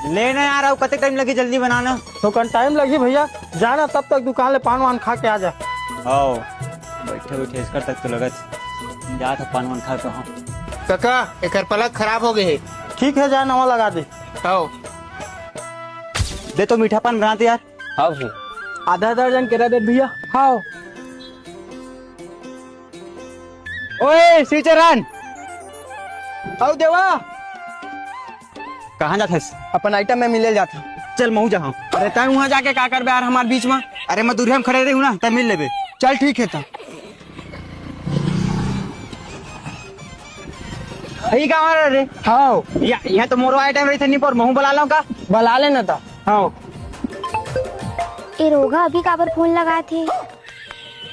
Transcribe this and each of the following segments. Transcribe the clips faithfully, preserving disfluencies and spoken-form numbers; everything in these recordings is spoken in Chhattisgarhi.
ले ना यार, अउ कते टाइम लगी जल्दी बनाना। तो कन टाइम लगी भैया, जा ना, तब तक दुकान ले पान वान खा के आ जा। आओ, बैठे बैठे इसकर तक तो लगत। जा था पान वान खा के, हाँ। कका, एकर प्लग खराब हो गए हे। ठीक है, जा नवा लगा दे। आओ। दे तो मीठा पान बनाते यार। हाँ भैया। आधा दर्जन केरा दे भैया। हाँ। ओए शिवचरण, आओ देवा। कहाँ जात हस? अपन आइटम में मिले जात हूँ। चल महू जाहूँ। अरे तय वहाँ जाके का करबे यार हमार बीच में? अरे मैं दूरिया में खड़े रही हूँ ना, तब मिल लेबे। चल ठीक है तब। यही का हमारा रे? हाँ। या, यहाँ तो मोरो आइटम रही थे नहीं पर महू बला लो का? बला लेना था। हाँ। ए रोगा अभी काबर फोन लगात हे?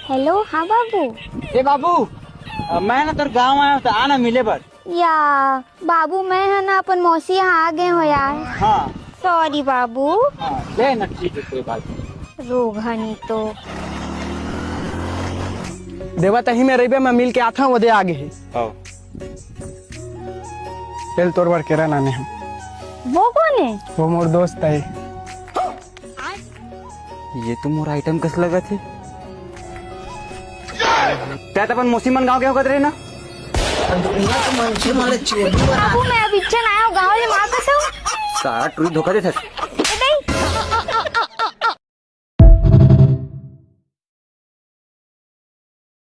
हेलो, हाँ बाबू। ए बाबू, अ, मैं ना तोर गांव आया हूँ तो आना मिले बर। या बाबू, मैं ह ना अपन मौसी यहाँ आ गए हो यार। हाँ। सॉरी बाबू। हाँ, ले ना, ठीक है, कोई बात नहीं। रोगा नहीं तो। देवा तही में रहिबे, मैं मिल के आता हूँ, वो दे आगे है। आओ। चल तोर बर केरा लाने हम। वो कौन है? वो मोर दोस्त है। ये तो मोर आइटम कस लगत हे। तै त अपन मौसी मन गाँव के होकत रहे ना। बाबू, मैं अभी इच्छा ना आया हूँ गाँव ले, माँ कसम। सारा टुरी धोखा देत हस।